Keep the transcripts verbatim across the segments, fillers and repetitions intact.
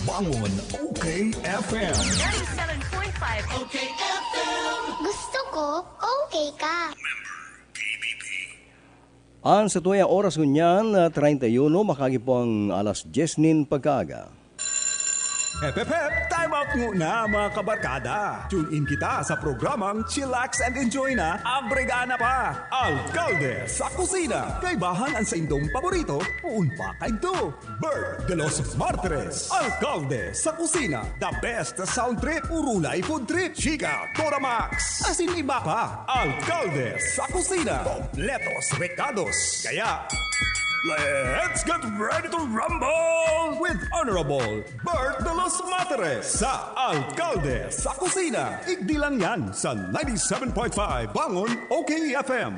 Bangon, O K F M. Ninety-seven point five O K F M. Gusto ko, okay ka. Ang satuyang oras ngunyan, ah, treinta y uno, makagi po ang alas diyes nin pagkaaga. Hep, hep, hep! Time out nguna, mga kabarkada! Tune in kita sa programang Chillax and Enjoy na, Abrigana pa! Alkalde sa Kusina! Kaibahan an saindong paborito, poon pa kaidto! Bert de los Martires, Alkalde sa Kusina, the best sound trip, urulay food trip, chika, Toramax, asin iba pa. Alkalde sa Kusina, kompletos rekados. Kaya, let's get ready to rumble with Honorable Bert de los Martires sa Alkalde sa Kusina. Igdi lang yan sa ninety-seven point five Bangon O K F M.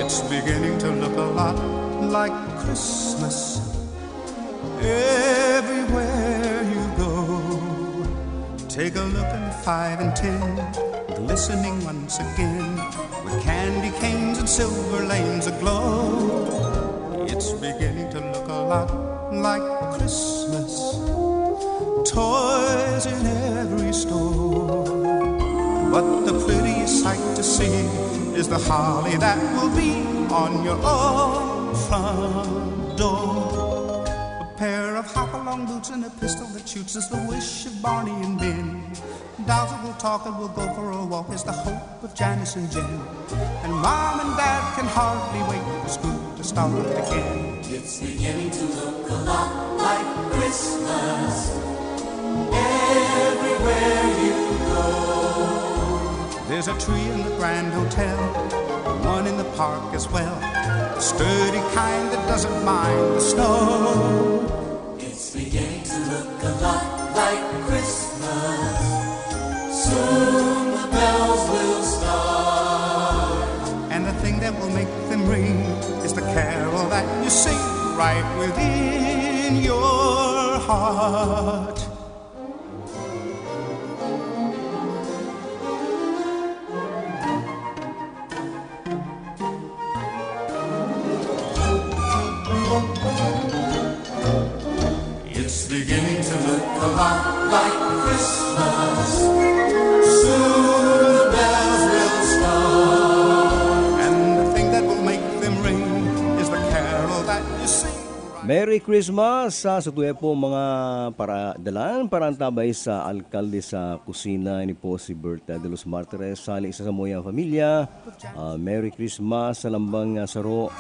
It's beginning to look a lot like Christmas everywhere you go. Take a look in five and ten, glistening once again, with candy canes and silver lanes aglow. It's beginning to look a lot like Christmas. Toys in every store. But the prettiest sight to see is the holly that will be on your own front door. A pair of hop-along boots and a pistol that shoots is the wish of Barney and Ben. Dolls that will talk and will go for a walk is the hope of Janice and Jen. And Mom and Dad can hardly wait for school to start again. It's beginning to look a lot like Christmas everywhere you go. There's a tree in the Grand Hotel, one in the park as well. A sturdy kind that doesn't mind the snow. It's beginning to look a lot like Christmas. Soon the bells will start. And the thing that will make them ring is the carol that you sing right within your heart. It's beginning to look a lot like Christmas. Soon the bells will start. And the thing that will make them ring is the carol that you sing. Merry Christmas sa satuya po mga paradalan, parantabay sa alkalde sa kusina. Ini po si Berta de los Martires, sali sa samuyang pamilya. Ah, Merry Christmas sa lambang, ah, saro.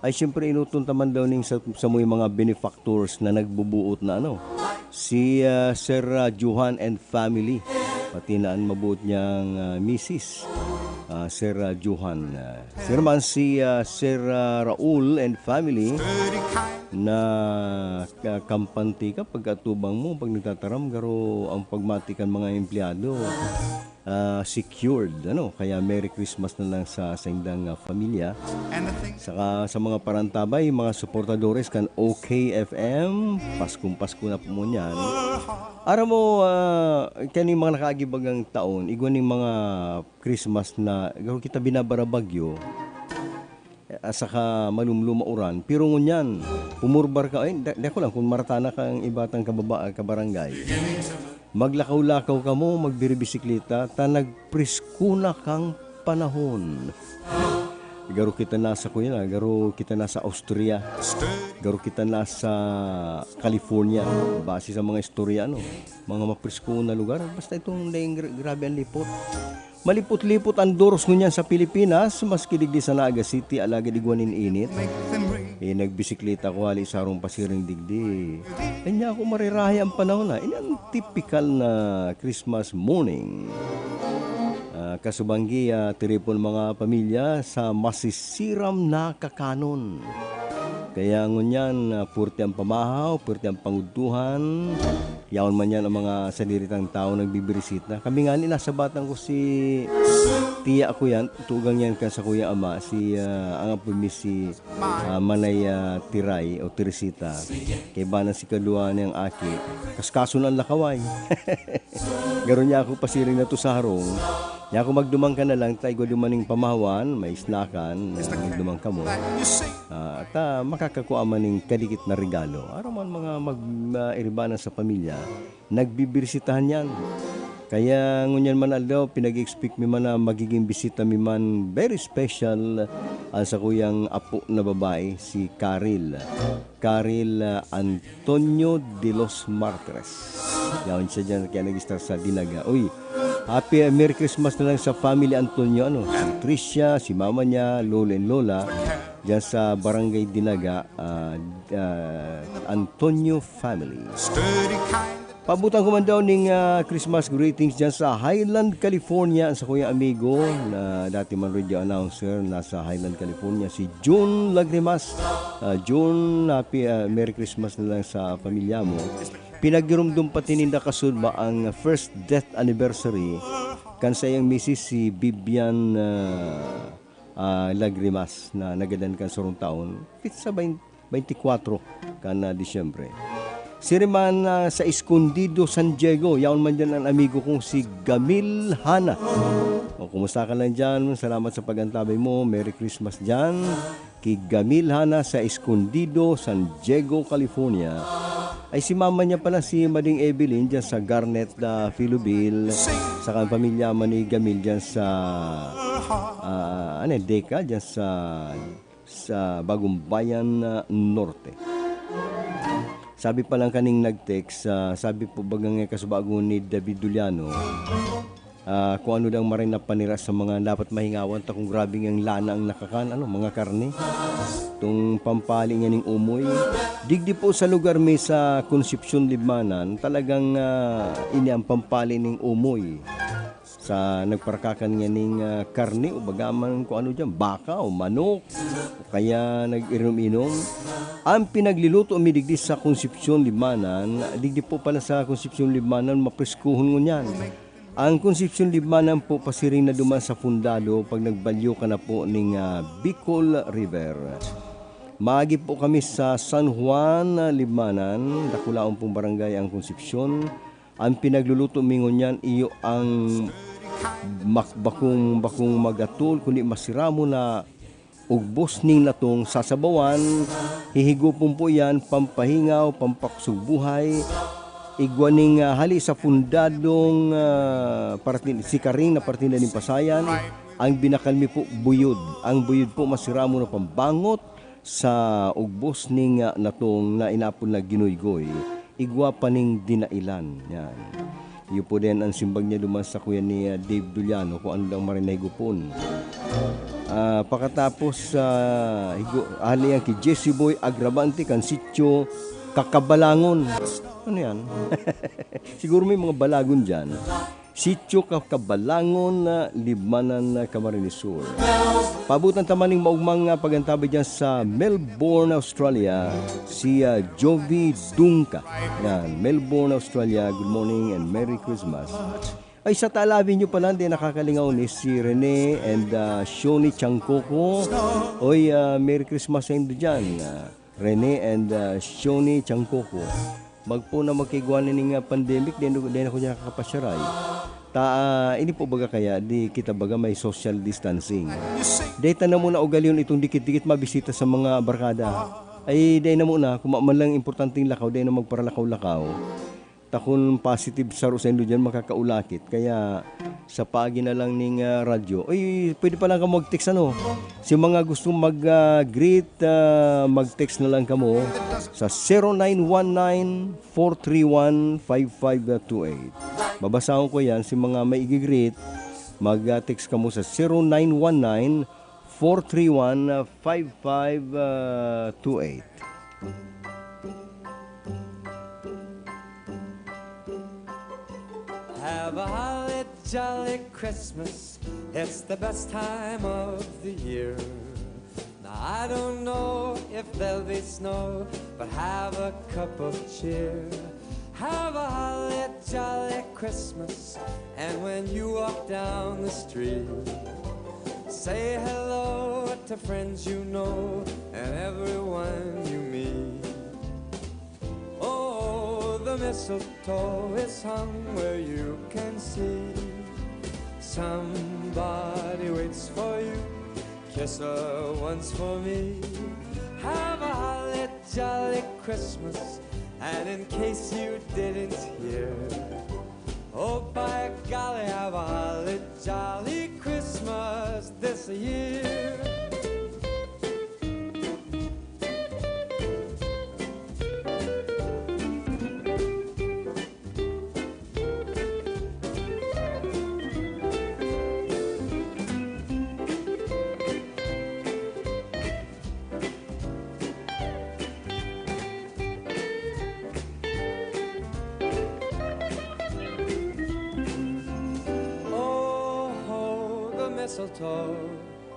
Ay, siyempre, inuton ta man daw ning sa, samuyang mga benefactors na nagbubuot na ano. Si, ah, Sir, ah, Johan and family. Pati na an mabuot niyang, ah, misis, ah, Sir, ah, Johan. Ah, siya naman si, ah, Sir, ah, Raul and family na, ah, kampante ka pag atubang mo, pag nagtataram, garo ang pagmati kan mga empleyado, ah, secured, ano? Kaya Merry Christmas na lang sa saindang, ah, pamilya. Saka sa mga parantabay, mga suportadores kan O K F M, Paskong Pasko na po ngunyan. Aram mo, ah, kaning mga nakaagi bagang taon, igwa ning mga Christmas na garo kita binabarabagyo, ah, saka malumlom a uran. Pero ngunyan, pumurbar ka, ay, da-, dako lang, kung maratana kang iba tang kababa-, kabarangay, maglakaw-lakaw kamo, magbiribisikleta, ta nagprisko na kang panahon. Garo kita nasa, kuya na, garo kita nasa Austria, garo kita nasa California, base sa mga istorya, ano, mga maprisko na lugar. Basta itong daing gra-, grabe ang lipot. Malipot-lipot ang doros ngunyan sa Pilipinas, maski digdi sa Naga City, alagad igwa nin init. Eh, nagbisikleta ko hali sa harong pasiring digdi. Kanya ako marirahay ang panahon na. Ini ang typical na Christmas morning. Ah, kasubanggi, ah, tiripon mga pamilya sa masisiram na kakanon. Kaya ngunyan, ah, purti ang pamahaw, purti ang pangudtuhan. Yaon man yan ang mga sadiri tang tawo nagbibirisita. Kami ngani, nasa batang ko si tiya ko yan, tugang yan kan sa kuya ama, si, ah, ang apo mi si, ah, Manay, ah, Tiray o Teresita. Kaiba na si kalua niyang aki, kaskaso na ang lakaway. Garo niya ako pasiring na to sa harong. Niya ako magduman ka na lang, ta igwa dumaning pamahawan, may snakan, ah, magduman kamo. Ah, at, ah, makakakua man ning kadikit na regalo. Aram man mga mag-, ah, iribanan sa pamilya, nagbibirisitahan yan. Kaya ngunyan man aldaw, pinag-expect mi man na magiging bisita mi man, very special, ang sakuyang apo na babae, si Karil. Karil, ah, Antonio de los Martires. Yaon siya dyan, kaya nag-start sa Dinaga. Uy, happy, ah, Merry Christmas na lang sa family Antonio, ano, si Tricia, si mama niya, lolo and lola, dyan sa Barangay Dinaga, ah, ah, Antonio family. Pabutan ko man daw ning, ah, Christmas greetings dyan sa Highland, California, sa kuya amigo na dati man radio announcer, nasa Highland, California, si June Lagrimas. Ah, June, happy, ah, Merry Christmas na lang sa pamilya mo. Pinagirumdum pati ninda kasud ba ang first death anniversary kan sa iyang misis si Bibian, ah, ah, Lagrimas na nagadan kan sarong taon. Pizza bain-, baintikwatro kan, ah, Disyembre. Siriman, ah, sa Escondido, San Diego, yaon man dyan ang amigo kong si Gamil Hana. O, kumusta ka lang dyan? Salamat sa pag-antabay mo. Merry Christmas dyan. Ki Gamil Hana sa Escondido, San Diego, California. Ay, si mama niya pala, si Mading Evelyn, dyan sa Garnet, ah, Filobel. Saka ang pamilya man ni Gamil dyan sa, ah, ano, Deca, dyan sa, sa Bagong Bayan, ah, Norte. Sabi pa lang kaning nag-text, ah, sabi po baga nga kasubago ni David Duliano, ah, kung ano daw maray na panira sa mga dapat mahingawan ta kung grabe ngang lana ang nakakan, ano, mga karne. Itong pampali niya ning umoy. Digdi po sa lugar mi sa Concepcion, Libmanan, talagang, ah, ini ang pampali ning umoy. Sa nagparakakan niya ning, ah, karne o baga man kung ano dyan, baka o manok, o kaya nag-inom-inom. Ang pinagluluto mi digdi sa Concepcion, Libmanan, digdi po pala sa Concepcion, Libmanan, mapreskuhon ngunyan. Ang Concepcion, Libmanan po pasiring na duman sa Fundalo pag nagbalyo ka na po ning, ah, Bicol River. Maagi po kami sa San Juan, ah, Libmanan, dakulaon pong barangay ang Concepcion. Ang pinagluluto mi ngunyan iyo ang mak-, bakong, bakong magatol, kundi masiramo na ugbos ning natong sasabawan, hihigupon po iyan, pampahingaw, pampakusog buhay. Igwa ning, ah, hali sa Fundalong, ah, parti-, sikaring na partinda nin pasayan, ang binakal mi po buyod. Ang buyod po masiramo na pambangot sa ugbos ning, ah, natong na inapod na ginuygoy. Igwa pa ning dinailan. Yan. Iyo po din ang simbag niya duman sa kuya ni, ah, Dave Duliano kung ano daw maray na higupon. Ah, pakatapos, ah, higo-, hali yan ki Jesse Boy Agravante kan sitio Kakabalangon. Ano yan? Siguro may mga balagon dyan. Sitio Kakabalangon na Libmanan na Camarines Sur. Pabutan ta man ning maugmang, ah, pag-antabay dyan sa Melbourne, Australia, si, ah, Jovi Dungka. Yan, Melbourne, Australia, good morning and Merry Christmas. Ay, sa Taalawi nyo pala, di nakakalingaw ni si Rene and, ah, Shoni Changkoko. Oy, ah, Merry Christmas sa indo dyan. Ah, Rene and, ah, Shoni Changkoko. Magpo na magkaigwa na ning, ah, pandemic, di na, di na ko niya kakapasyaray. Ta, ah, ini po baga kaya, di kita baga may social distancing. Di ta na muna ugalion itong dikit-dikit mabisita sa mga barkada. Ay, di na muna, kung ma-, man lang importanteng lakaw, di na magparalakaw-lakaw. Ta kun positive saro saindo diyan, makakaulakit. Kaya sa paagi na lang ning, ah, radyo. Uy, pwede pa lang kamo mag-text, ano? Si mga gustong mag, ah, greet, ah, mag-text na lang kamo sa zero nine one nine, four three one, five five two eight. Babasahon ko yan, si mga may igi-greet, mag, ah, text kamo sa zero nine one nine, four three one, five five two eight. Have a holly jolly Christmas. It's the best time of the year. I don't know if there'll be snow, but have a cup of cheer. Have a holly jolly Christmas, and when you walk down the street, say hello to friends you know and everyone you meet. Oh, the mistletoe is hung where you can see. Somebody waits for you, kiss her once for me. Have a holly jolly Christmas, and in case you didn't hear, oh, by golly, have a holly jolly Christmas this year. Oh, the mistletoe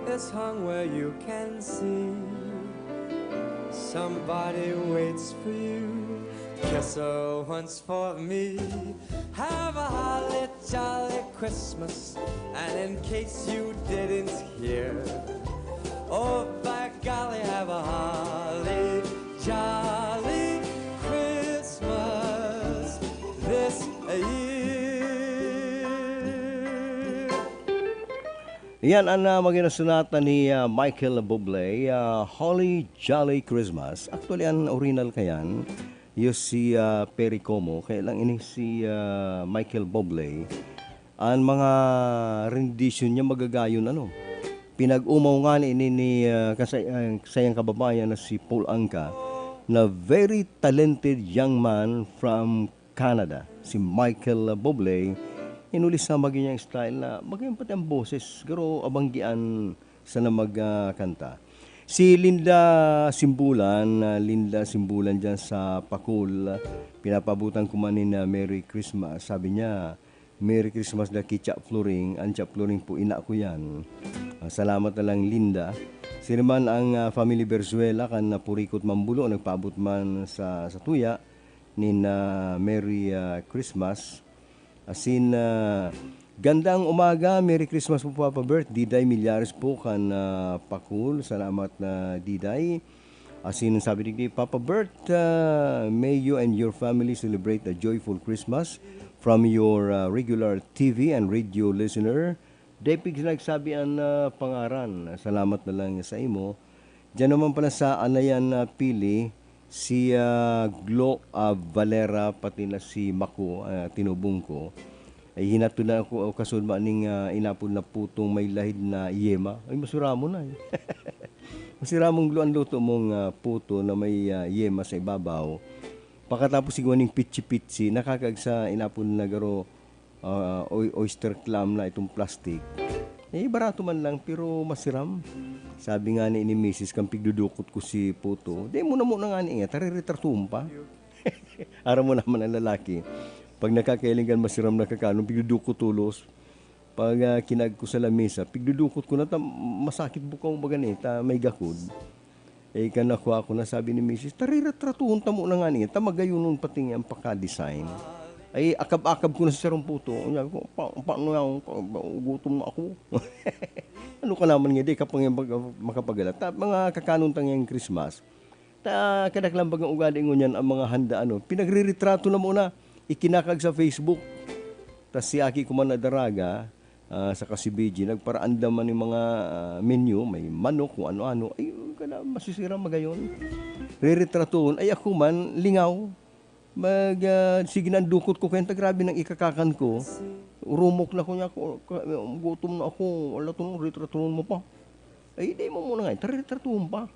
is hung where you can see. Somebody waits for you. Kiss her once for me. Have a holly jolly Christmas. And in case you didn't hear, oh, by golly, have a holly jolly Christmas this year. Iyan an, ah, mga nasunatan ni, ah, Michael Bublé, ah, Holly Jolly Christmas. Actually, an original kayan, iyo si, ah, Perry Como, kaya lang ini si, ah, Michael Bublé. An mga rendition niya magagayon, ano. Pinag-umaw nga ni, ni, ni, ah, kasay-, ah, sayang kababayan na si Paul Anka, na very talented young man from Canada, si Michael Bublé. Inuli sa magin niyang style na magayon pati ang boses, garo abanggian sana mag, ah, kanta. Si Linda Simbulan, ah, Linda Simbulan diyan sa Pakul, pinapabutan ko man ni na Merry Christmas. Sabi niya, "Merry Christmas da ki Cha Floring." An Cha Floring po, ina ko yan. Ah, salamat na lang, Linda. Sino man ang, ah, family Berzuela, kan napurikot mambulo, nagpaabot man sa, sa tuya, nin, ah, Merry, ah, Christmas. Asin, ah, gandang umaga, Merry Christmas po, Papa Bert. Diday Millares po kan, ah, Pakul. Salamat na, Diday. Asin sabi digdi, "Papa Bert, ah, may you and your family celebrate a joyful Christmas from your, ah, regular T V and radio listener." Depig nagsabi an, ah, pangaran. Salamat na lang sa imo. Diyan naman pala sa Anayan na Pili, si, ah, Glo, ah, Valera, pati na si Mako, ah, tinubong ko. Ay, hinatod na ako, o kasud maning, ah, inapod na putong may lahid na yema. Ay, masiramon na, eh. Masiramon, Glo, ang luto mong, ah, puto na may, ah, yema sa ibabaw. Pakatapos siguro ning pitsi-pitsi, nakakagsa inapod na garo, ah, oy-, oyster clam na itong plastic. Eh, barato man lang, pero masiram. Sabi nga ni, ni misis, "Kan pigdudukot ko si puto, di mo na muna nga niya, tariretratuhon pa." Aram mo naman ang lalaki. Pag nakakailing kan masiram na kakanon, pigdudukot tulos. Pag, ah, kinag ko sa lamesa, pigdudukot ko na ta, masakit bukaw baga ni, ta may gakod. Eh, kan nakuha ko na, sabi ni misis, "Tariretratuhon ta mo na nga niya, ta magayonon pati ang pagka-design." Ay, akab-akab ko na sa sarong puto. Sabi ko, "Pa-, paano yan? Pa-, pa-, gutom na ako." Ano ka naman nga, di ka pa nga mag-, makapagala. Ta-, mga kakanon tang yang Christmas. Ta, kadaklan bagang ugali ngunyan ang mga handa, ano, pinagreretrato na muna, ikinakag sa Facebook. Tas si Aki kuman na daraga, ah, saka si B G, nagparaandam man ning mga, ah, menu, may manok, kung ano-ano. Ay, kada masisira magayon. Reretratoon. Ay, ako man, lingaw. Mag, ah, sige na, dukot ko kaya, grabe nang ikakakan ko. Urumok na ko niya, ko, ka-, gutom na ako. Wala to, retratoon mo pa. Ay, di mo muna nga, retratoon pa.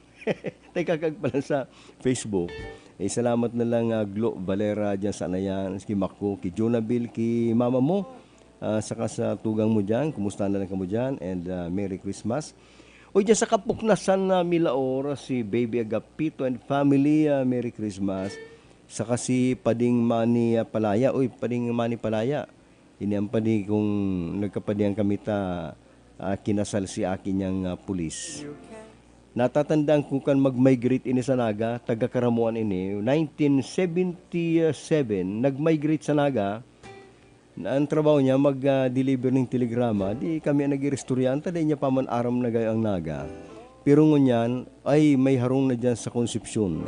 Tayo kakag pala sa Facebook. Eh, salamat na lang, ah, Glo Valera, dyan sa Anayan, ki Mako, ki Jonabel, ki mama mo, ah, saka sa tugang mo dyan. Kumusta na lang kamo dyan? And, ah, Merry Christmas. O, dyan sa Kapuknasan na Milaor, si Baby Agapito and family, ah, Merry Christmas. Saka si Pading Manny, ah, Palaya. Uy, Pading Manny Palaya. Ini ang padi kung nagkapadihan kami ta, ah, kinasal si aki niyang, ah, pulis. Natatandaan ko kan mag-migrate ini sa Naga, taga Karamuan ini, nineteen seventy-seven, nag-migrate sa Naga. Ang trabaho niya, mag, ah, deliver nin telegrama. Di kami ang nag-iistoryaan ta dai niya pa man aram na gayo ang Naga. Pero ngunyan, ay, may harong na diyan sa Concepcion.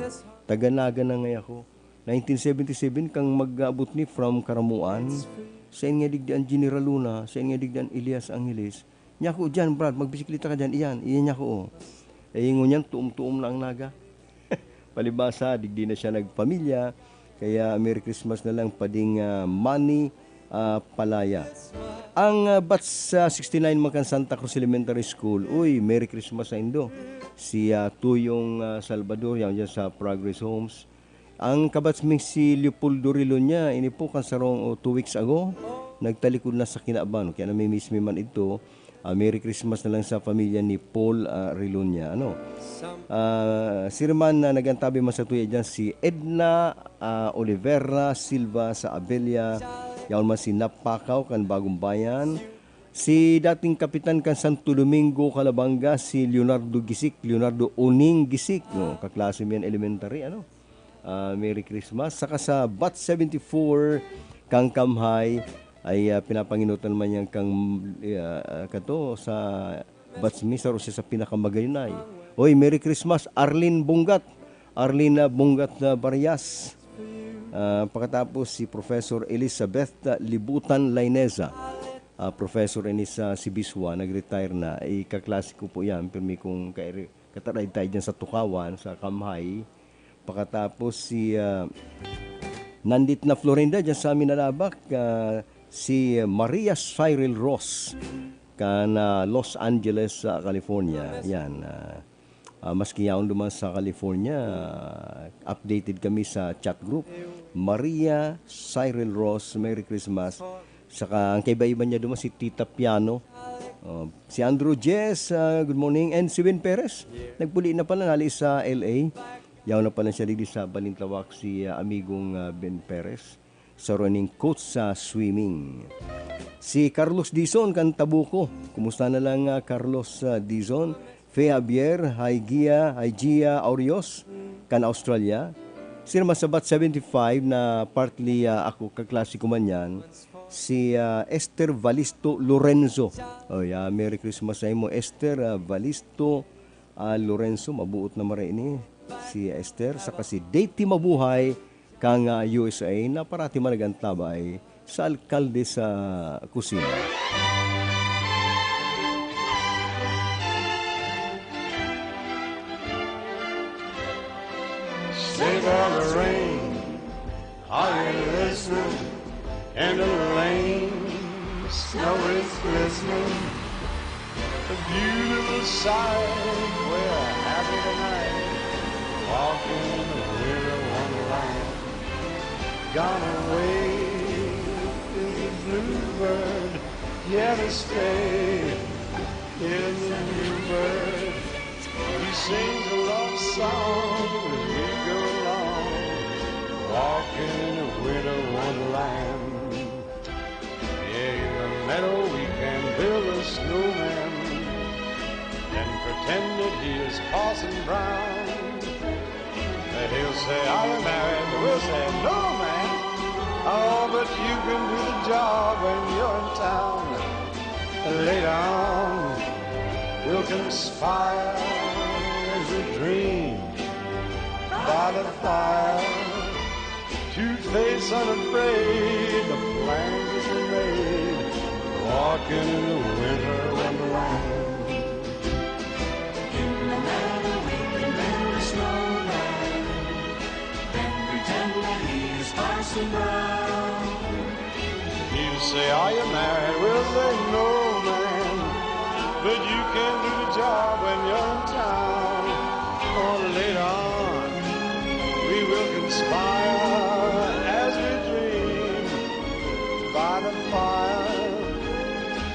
Taga Naga na ngaya ako. Nineteen seventy-seven kang mag-abot ni from Karamuan. Sain nga digdi an General Luna, sain nga digdi an Elias Angeles. Nyako diyan, Brad, magbisikleta ka diyan, iyan, iyan nyako, oh. Eh, ngunyan, tuom-tuom na ang Naga. Palibasa, digdi na siya nagpamilya. Kaya Merry Christmas na lang, pading, ah, Manny, ah, Palaya. Ang, ah, batch sa sixty-nine man kan Santa Cruz Elementary School, uy, Merry Christmas sa indo. Si, ah, Tuyong, ah, Salvador, yan dyan sa Progress Homes. Ang kabatch mi si Leopoldo Rilonia, ini po kan sarong, o, two weeks ago, nagtalikod na sa kinaban. Kaya namimiss mi man idto. Ah, Merry Christmas na lang sa pamilya ni Paul, ah, Rilonia, ano. Ah, siring man na nag-antabi man sa tuya diyan si Edna, ah, Olivera Silva sa Abella, yaon man si Nap Pacau kan Bagong Bayan, si dating kapitan kan Santo Domingo, Calabanga, si Leonardo Gisik, Leonardo Uning Gisik, no, kaklase mi yan elementary, ano. Ah, Merry Christmas. Saka sa Bat seventy-four, kang Kamhay, ay, ah, pinapanginutan man yan kang, ah, kato sa Bats Misar o siya sa pinakamagayon ay. Oy, Merry Christmas, Arlene Bungat. Arlene, ah, Bungat na Barias. Ah, pakatapos si Professor Elizabeth, ah, Libutan Laineza. Ah, professor ini sa Sibiswa, nag-retire na. Ikaklase ko po yan, pirmi kong kairi-, kataray tayo dyan sa Tukawan, sa Kamhay. Pakatapos si, ah, Nandit na Florinda, dyan sa Minalabak, ah, si Maria Cyril Ross, kan, ah, Los Angeles, sa California. Yan, ah, ah, maski yaon duman sa California, ah, updated kami sa chat group. Maria Cyril Ross, Merry Christmas. Saka ang kaiba-iba niya duman si Tita Piano. Oh, si Andrew Jess, ah, good morning. And si Win Perez, nagpuli na pala, nali sa L A. Yaon na pala siya digdi sa Balintawak, si, ah, amigong, ah, Ben Perez, saro ning coach sa swimming. Si Carlos Dizon kan Tabuco. Kumusta na lang, ah, Carlos, ah, Dizon? Fe Javier, Hygia, Hygia Aureos kan Australia. Sila masabat seventy-five na partly, ah, ako kaklase ko man yan. Si, ah, Esther Valisto Lorenzo. Oh, yeah, Merry Christmas sa imo, Esther, ah, Valisto, ah, Lorenzo. Mabuot na mara ini. Si Esther, saka si Dati Mabuhay, kang, ah, U S A, na parati man nag-antabay sa alkalde sa kusina. Sleigh bells are ringing, are you listening? In the lane, snow is glistening. A beautiful sight, we're happy tonight, walking in a winter wonderland. Gone away is the bluebird, here to stay is the new bird. He sings a love song as we go along, walking in a winter wonderland. Yeah, in the meadow we can build a snowman and pretend that he is Parson Brown. And he'll say, "Are you married?" We'll say, "No, man." "Oh, but you can do the job when you're in town." Later on, we'll conspire as we dream by the fire. Two-faced, unafraid, the plans that we made, walking in the winter wonderland. In the meadow we can build a snowman, then pretend that he is Parson Brown. He'll say, "Are you married?" We'll say, "No, man, but you can do the job when you're in town." Or later on, we will conspire as we dream by the fire.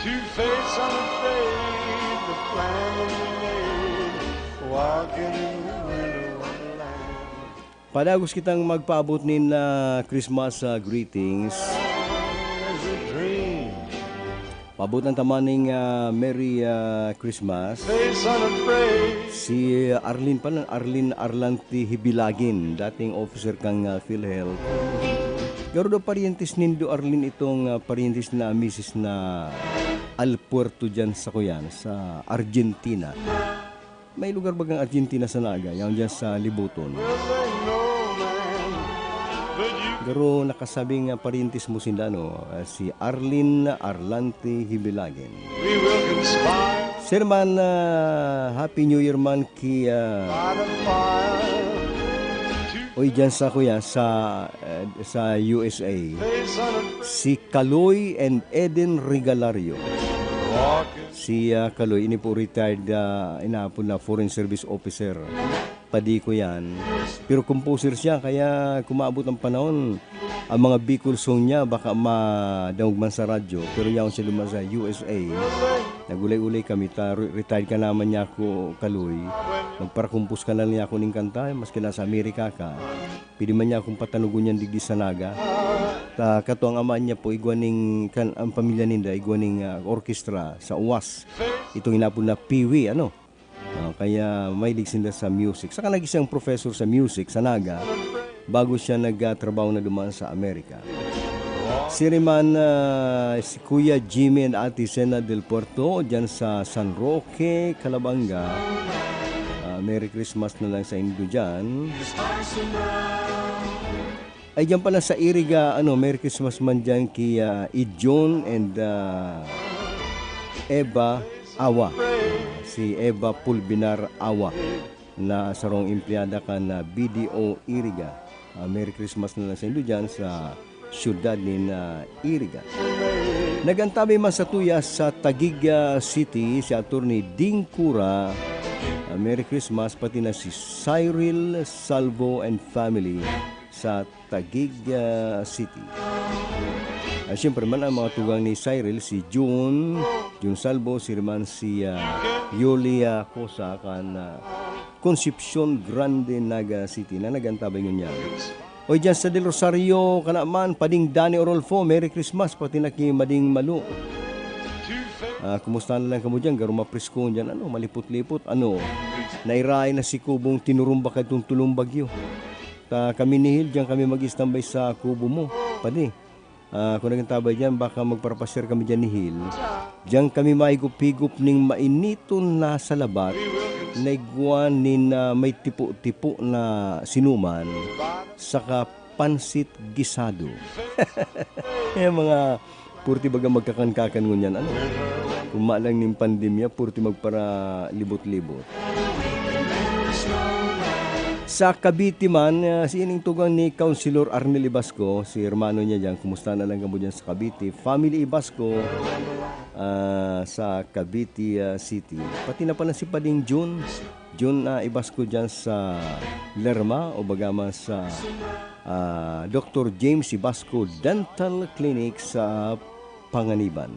Two-faced, unafraid, the plan that we made, walking in the winter wonderland. Padagos kitang magpaabot nin, ah, Christmas, ah, greetings. As we dream Paabotan ta man ning, ah, Merry, ah, Christmas. Si Arlene pala, Arlene Arlante Hibilagin, dating officer kan, ah, PhilHealth. Garo daw paryentes nindo, Arlene, itong, ah, paryentes na misis na Alpuerto diyan sa kuyan, sa Argentina. May lugar bagang Argentina sa Naga, yaon diyan sa Liboton. Garo nakasabing, ah, paryentes mo sinda, no? Ah, si Arlene Arlante Hibilagin. Sir man, ah, Happy New Year man ki, ah, oy, diyan sa kuya, sa, ah, sa U S A. Si Kaloy and Eden Regalario. Si, ah, Kaloy, ini po retired, ah, inapod na foreign service officer. Padi ko yan. Pero composer siya, kaya kumaabot ang panahon, ang mga Bicol song niya, baka madangog man sa radyo, pero yaon siya duman sa U S A. Nagulay-ulay kami, ta, re-, retired ka naman niya ako, Kaloy. Magparakumpos ka na lang niya ako ning kanta, maski nasa Amerika ka. Pwede man niya akong patanugon yan digdi sa Naga. Ta, kato ang ama niya po, igwa ning, kan, ang pamilya ninda, igwa ning, ah, orkestra sa U A S. Itong inapod na Piwi, ano? Ah, kaya mahilig sinda sa music. Saka naging siyang professor sa music sa Naga bago siya nagtrabaho na duman sa Amerika. Siriman, ah, si Kuya Jimmy and Ate Sena del Puerto, dyan sa San Roque, Calabanga. Ah, Merry Christmas na lang sa indo dyan. Ay, dyan pala sa Iriga, ano, Merry Christmas man dyan ki, ah, Ijon and, ah, Eva Awa. Si Eva Pulbinar Awa na sarong empleyada kan, ah, B D O Iriga. Ah, Merry Christmas na lang sa indo dyan sa siyudad nin, ah, Iriga. Nag-antabay man satuya sa Taguig, ah, City si Attorney Ding Cura. Ah, Merry Christmas pati na si Cyril Salvo and family sa Taguig, ah, City. Ah, siyempre man ang mga tugang ni Cyril, si Jun, Jun Salvo, si Riman, si, ah, Yulia Cosa, kan, ah, Concepcion Grande, Naga City, na nag-antabay ngunyan. Oy, dyan sa Del Rosario, kana man, Pading Dani Orolfo, Merry Christmas, pati na ki Mading Malu. Ah, kumusta na lang kamo dyan? Garo maprisko dyan, ano, malipot-lipot, ano? Nairaay na si Kubong tinurumba kadtong tulong bagyo. Ta kami ni Hil, diyan kami mag-istambay sa kubo mo, padi. Ah, kung naging tabay diyan, baka magparapasyar kami diyan ni Hil. Diyan kami mahigop-higop ning mainiton na salabat na igwa nin, ah, may tipo-tipo na sinuman, saka pansit gisado. Yung mga purti baga magkakan-kakan ngunyan, ano? Kung malang ning pandemya, purti magparalibot-libot. Sa Cavite man, ah, si ining tugang ni Councilor Arnel Ibasco, si hermano niya diyan, kumusta na lang kamo diyan sa Cavite? Family Ibasco, ah, sa Cavite, ah, City. Pati na pala si Pading Jun, Jun, ah, Ibasco diyan sa Lerma o baga man sa, ah, Doktor James Ibasco Dental Clinic sa Panganiban.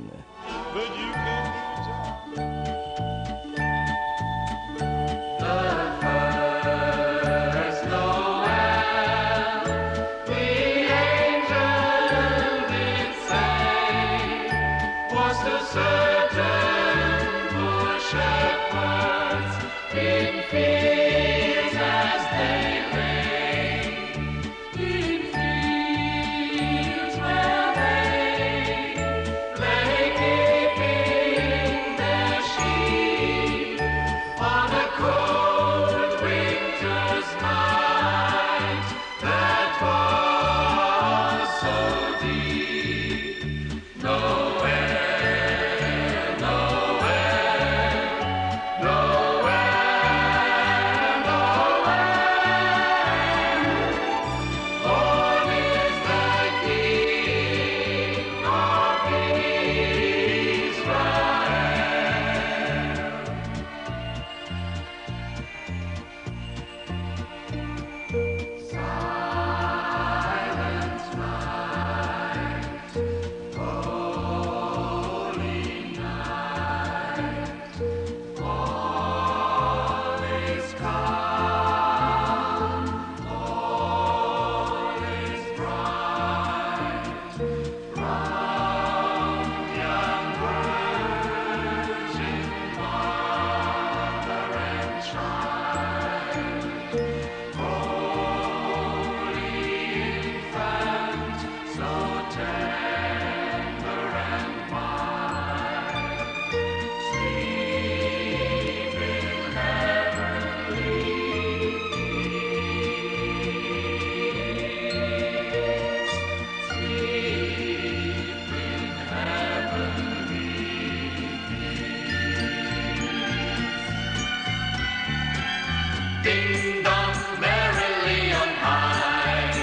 Ding dong merrily on high,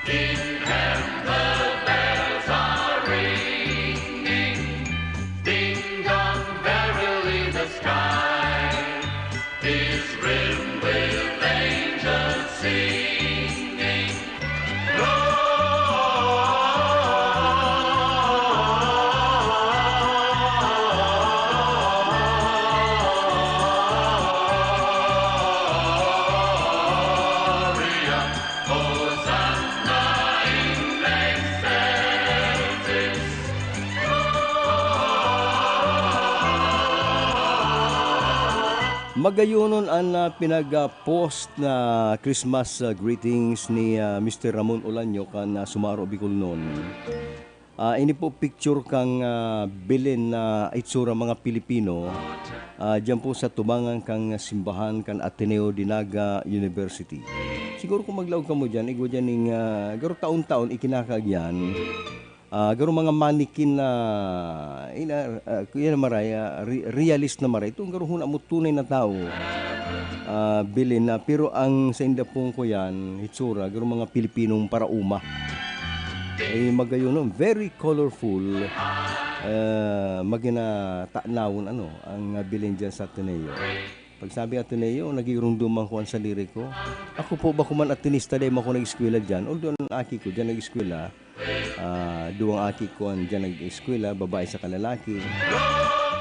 in heaven the bells are ringing. Ding dong merrily the sky is rimmed with angels singing. Magayonon an, ah, pinag-post na Christmas, ah, greetings ni, ah, Mister Ramon Olanyo kan, ah, Sumaro, Bicolnon. Ah, ini po picture kan, ah, Belen na itsura mga Pilipino, ah, diyan po sa tubangan kan simbahan kan Ateneo de Naga University. Siguro kung maglaog kamo diyan, igwa diyan ning, ah, garo taon-taon ikinakagyan. Ah, garo mga mannequin na, ina-, ah, yan maray, ah, re-, realist na maray. Itong garo huna mo tunay na tao, ah, Belen na. Pero ang sa inda pong kuyan, hitsura, garo mga Pilipinong parauma. Eh, magayon, no? Very colorful. Ah, magina tanawon, ano, ang, ah, Belen dyan sa Ateneo. Pag sabi Ateneo, nagigirumduman ko an sadiri ko. Ako po ba kuman Atenista dahil ako nag-eskwela dyan? Although ang aki ko dyan nag-eskwela, ah, duwang aki ko an dyan nag-eskwela, babae saka lalaki.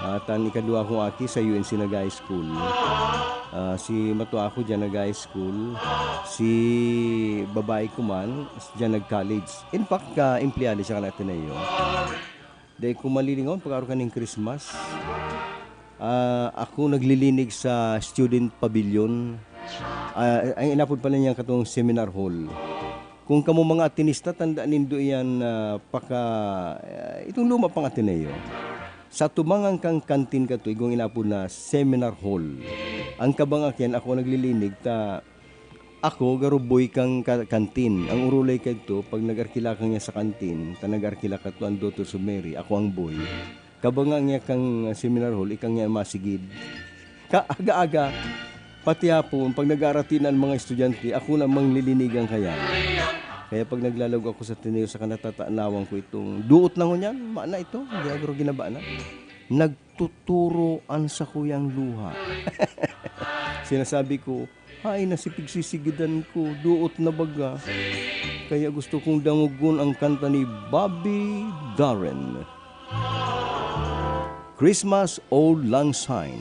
At an ikaduwa kong aki sa U N C nag-high school. Ah, si matua ko dyan nag-high school. Si babae ko man, dyan nag-college. In fact, ka-empleyado siya kan Ateneo. Dai ko malilingaw pag-aro kaning Christmas. Ah, ako naglilinig sa student pavilion. Ah, ang inapod pala niyan katong seminar hall. Kung kamo mga Atenista, tanda nindo iyan, ah, paka, ah, itong luma pang Ateneo. Sa tubangan kang kantin kato, igong inapod na seminar hall. Ang kabanga kiyan, ako naglilinig ta ako, garo boy kan ka-, kantin. Ang urulay kadto, pag nag-arkila ka niya sa kantin, ta nag-arkila kadto an Daughters of Mary, ako ang boy. Kabanga niya kan seminar hall, ika niya masigid. Kaaga-aga, pati hapon, pag nag-aarati na ang mga estudyante, ako na manglilinigan kaya. Kaya pag naglalaog ako sa Ateneo, saka natatanawan ko itong duot na ngunyan, maana ito, hindi na garo ginaba na. Nagtuturo an sakuyang luha. Sinasabi ko, "Haen na si pigsisigidan ko, duot na baga." Kaya gusto kong dangogon ang kanta ni Bobby Darin, Christmas Auld Lang Syne.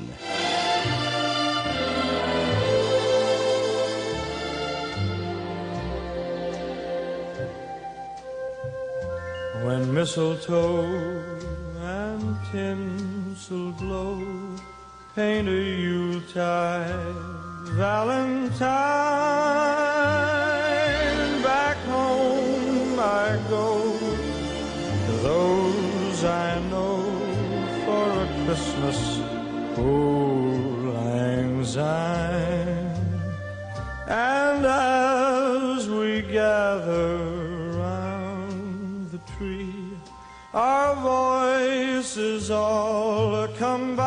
When mistletoe and tinsel glow, paint a Yuletide Valentine. Back home I go to those I know for a Christmas auld lang syne. And as we gather round the tree, our voices all combine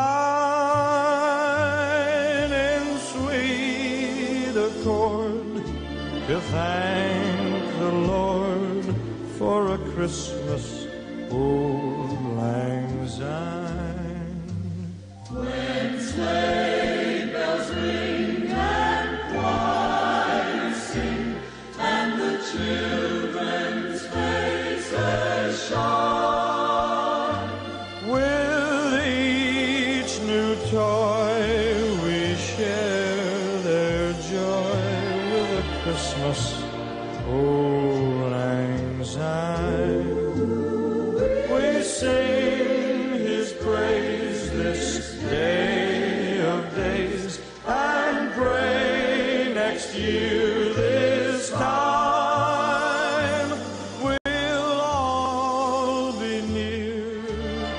in sweet accord to thank the Lord for a Christmas auld lang syne. When sleigh bells ring and choirs sing, and the children's faces shine, with each new toy we share their joy. With a Christmas auld lang syne, we sing his praise this day of days, and pray next year this time we'll all be near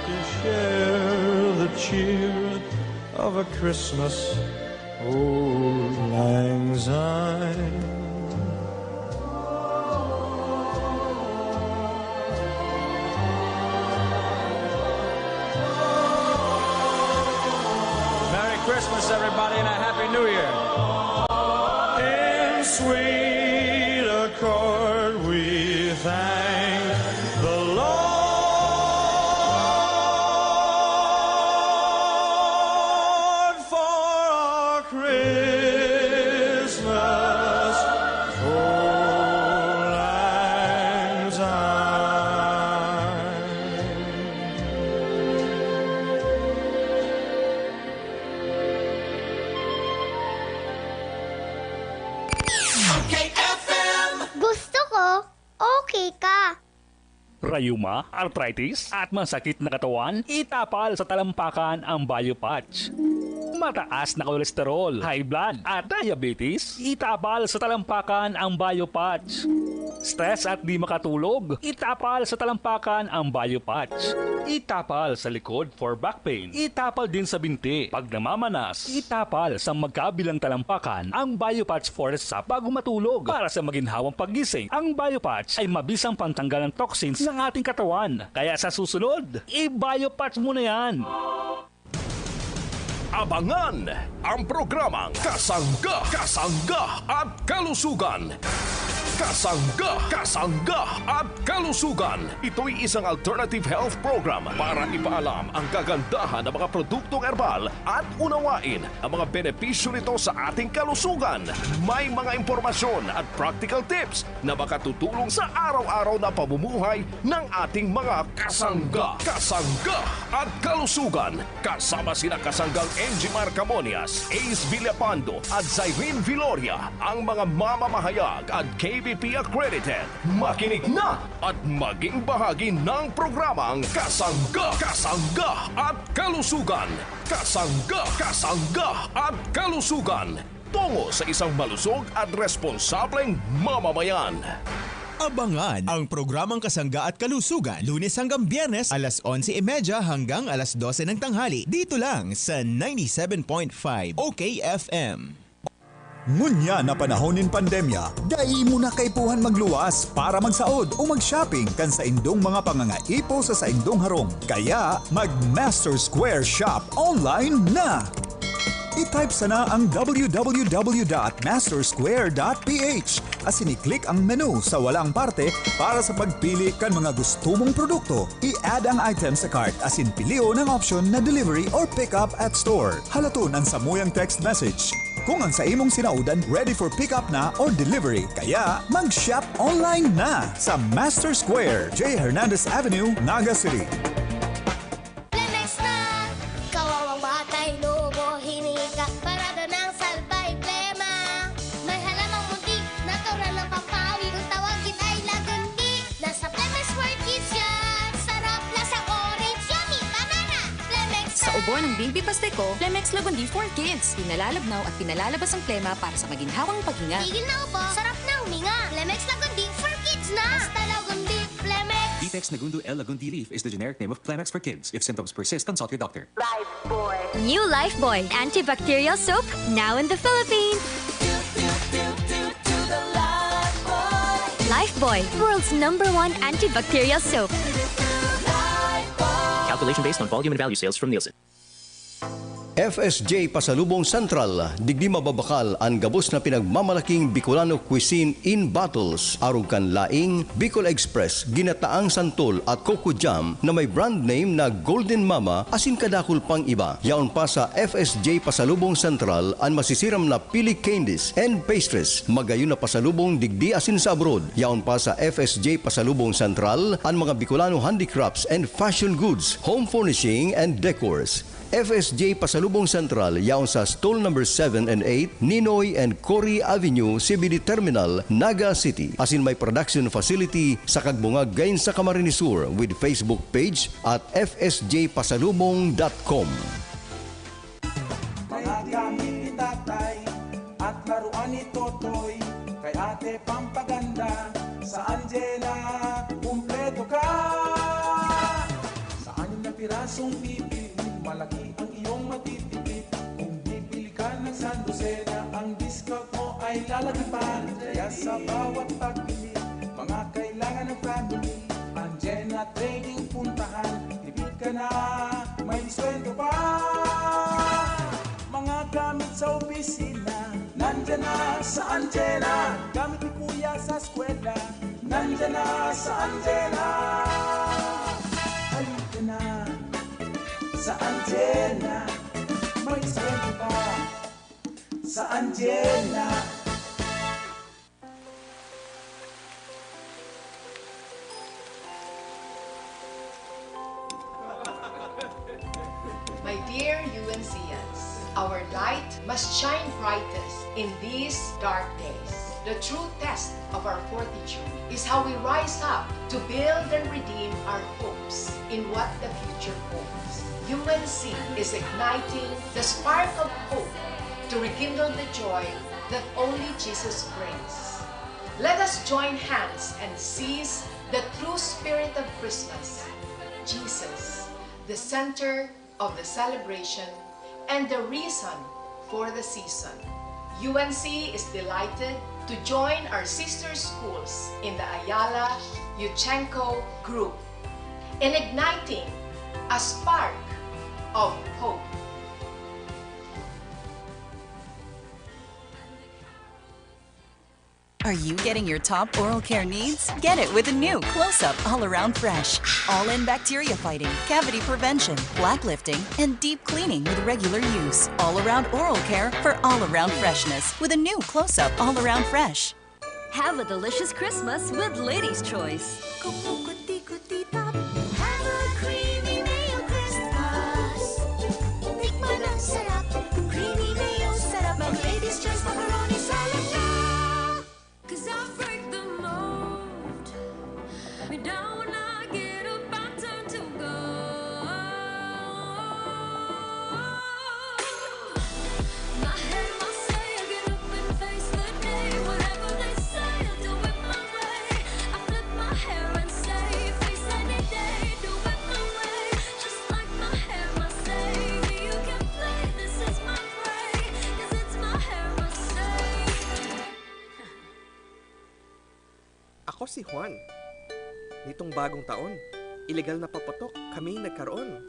to share the cheer of a Christmas auld lang syne. Merry Christmas, everybody, and a Happy New Year. Sweet accord, we thank the Lord for our Christmas, oh, lang syne. Gusto ko, okay ka. Rayuma, arthritis, at masakit na katawan? Itapal sa talampakan ang Biopatch. Mataas na kolesterol, high blood, at diabetes? Itapal sa talampakan ang Biopatch. Stress at di makatulog? Itapal sa talampakan ang Biopatch. Itapal sa likod for back pain. Itapal din sa binti. Pag namamanas, itapal sa magkabilang talampakan ang Biopatch Fortis Up bago matulog. Para sa maginhawang paggising, ang Biopatch ay mabisang pantanggal ng toxins ng ating katawan. Kaya sa susunod, i-Biopatch mo na yan! Abangan ang programang Kasangga, Kasangga at Kalusugan. Kasangga, Kasangga at Kalusugan. Ito'y isang alternative health program para ipaalam ang kagandahan ng mga produktong herbal at unawain ang mga benepisyo nito sa ating kalusugan. May mga impormasyon at practical tips na makatutulong sa araw-araw na pamumuhay ng ating mga kasangga, kasangga at kalusugan. Kasama sina kasanggang Enjimar Camonias, Ace Villapando at Zyrene Viloria, ang mga mamamahayag at K B P accredited. Makinig na at maging bahagi ng programang Kasangga, Kasangga at Kalusugan. Kasangga, Kasangga at Kalusugan. Tungo sa isang malusog at responsableng mamamayan. Abangan ang programang Kasangga at Kalusugan, Lunes hanggang Biyernes, alas onse y media hanggang alas dose ng tanghali, dito lang sa ninety-seven point five O K F M. Ngunyan na panahon nin pandemya, dai mo na kaipuhan magluwas para magsaod o mag-shopping kan saindong mga pangangaipo sa saindong harong. Kaya, mag-Master Square Shop online na! I-type sana ang www.mastersquare.ph asin i-click ang menu sa walang parte para sa pagpili kan mga gusto mong produkto. I-add ang item sa cart asin pilion ang option na delivery or pick up at store. Halaton ang samuyang text message kung ang sa imong sinaodan ready for pick up na or delivery. Kaya mag-shop online na sa Master Square, J Hernandez Avenue, Naga City. Plemex na! Kawawang batay, loob o hininga, parada ng salbay, plema. May halamang munti, natural ng pampawi, kung tawagin ay lagundi. Nasa Plemex World Kids yan! Sarap, lasang orange, yummy, banana! Plemex na! Sa ubo ng baby pasteco, Plemex Lagundi for Kids. Pinalalabnaw at pinalalabas ang plema para sa maginhawang paghinga. Tigil na ubo, sarap na huminga. Plemex Lagundi for Kids na! Basta Lagundi, Plemex! Ditex Nagundo L Lagundi Leaf is the generic name of Plemex for kids. If symptoms persist, consult your doctor. New Lifebuoy antibacterial soap, now in the Philippines. Lifebuoy, world's number one antibacterial soap. Calculation based on volume and value sales from Nielsen. F S J Pasalubong Central, digdi mababakal an gabos na pinagmamalaking Bicolano cuisine in bottles, arog kan laing, Bicol Express, ginataang santol at coco jam na may brand name na Golden Mama asin kadakul pang iba. Yaon pa sa F S J Pasalubong Central an masisiram na pili candies and pastries, magayon na pasalubong digdi asin sa abroad. Yaon pa sa F S J Pasalubong Central an mga Bicolano handicrafts and fashion goods, home furnishing and decors. F S J Pasalubong Central yaon sa stall number seven and eight, Ninoy and Cory Avenue, C B D Terminal, Naga City. Asin may production facility sa Kagbungag gain sa Camarines Sur with Facebook page at F S J pasalubong dot com. Mga gamit ni tatay at laruan ni Totoy, kay ate pampaganda, sa Anjena kumpleto ka. Sa anim na pirasong bibilhin, malaki ang iyong matitipid. Kung bibili ka ng sandosena, ang discount mo ay lalagyan pa. Kaya sa bawat pagbili, mga kailangan ng family, Anjena Trading puntahan. Tipid ka na, may diskwento pa. Mga gamit sa opisina, nandiyan Na sa antena. Gamit ni Kuya sa eskwela. Nandiyan na sa antena. Halika na sa antena. May eskwela pa sa antena. My dear U N Cans, our light must shine brightest in these dark days. The true test of our fortitude is how we rise up to build and redeem our hopes in what the future holds. U N C is igniting the spark of hope to rekindle the joy that only Jesus brings. Let us join hands and seize the true spirit of Christmas, Jesus, the center of the celebration and the reason for the season. U N C is delighted to join our sister schools in the Ayala Yuchenko Group in igniting a spark of hope. Are you getting your top oral care needs? Get it with a new Close-Up All Around Fresh. All-in bacteria fighting, cavity prevention, plaque lifting, and deep cleaning with regular use. All-around oral care for all-around freshness with a new Close-Up All Around Fresh. Have a delicious Christmas with Ladies' Choice. Kumukuti-kuti tap. Have a creamy mayo Christmas. Tikman ang sarap. Creamy mayo, sarap mag Ladies' Choice macaroni salad na. 'Cause I break the mold. Me down when I get up, I turn to gold. My hair, my say, I get up and face the day. Whatever they say, I'll do it my way. I flip my hair and say, face any day, do it my way. Just like my hair, my say, you can play, this is my way. 'Cause it's my hair, my say. Ako si Juan. Nitong bagong taon, ilegal na paputok kami nagkaroon.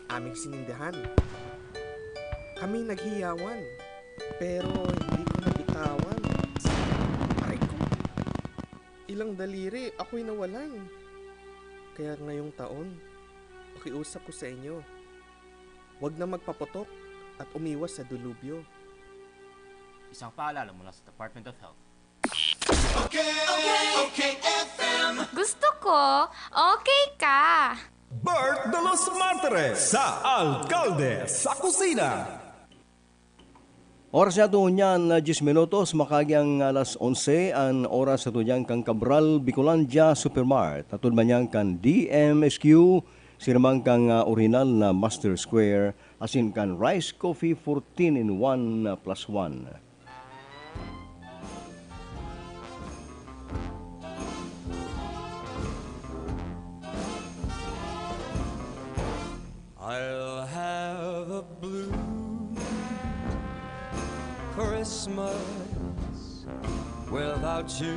Aming sinindihan. Kami naghiyawan. Pero hindi ko nabitawan. Aray ko. Ilang daliri ako'y nawalan. Kaya ngayong taon, pakiusap ko sa inyo, wag na magpaputok at umiwas sa delubyo. Isang paalala mula sa Department of Health. Okay, okay, F M. Gusto ko, okay ka. Bert de los Martires sa Alkalde sa Kusina. Oras niya doon yan, ah, diyes minutos, makagi ang alas onse, an oras sa tudyan kan Cabral Bicolandia Supermart. Atod man yan kan D M S Q, sirmang kan, ah, orihinal na Master Square, asin kan Rice Coffee fourteen in one plus one. I'll have a blue Christmas without you.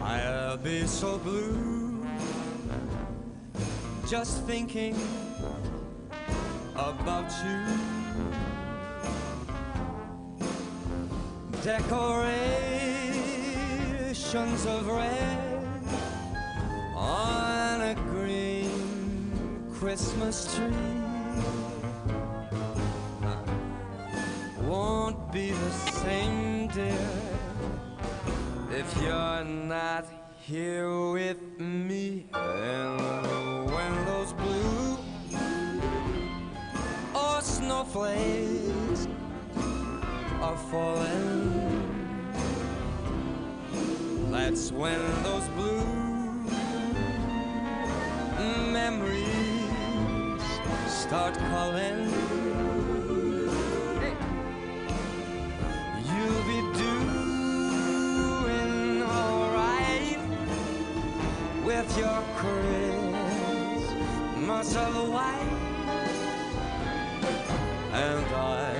I'll be so blue just thinking about you. Decorations of red on a green Christmas tree won't be the same, dear, if you're not here with me. And when those blue or snowflakes are falling, that's when those blue memories start calling. You'll be doing all right with your Christmas of white, and I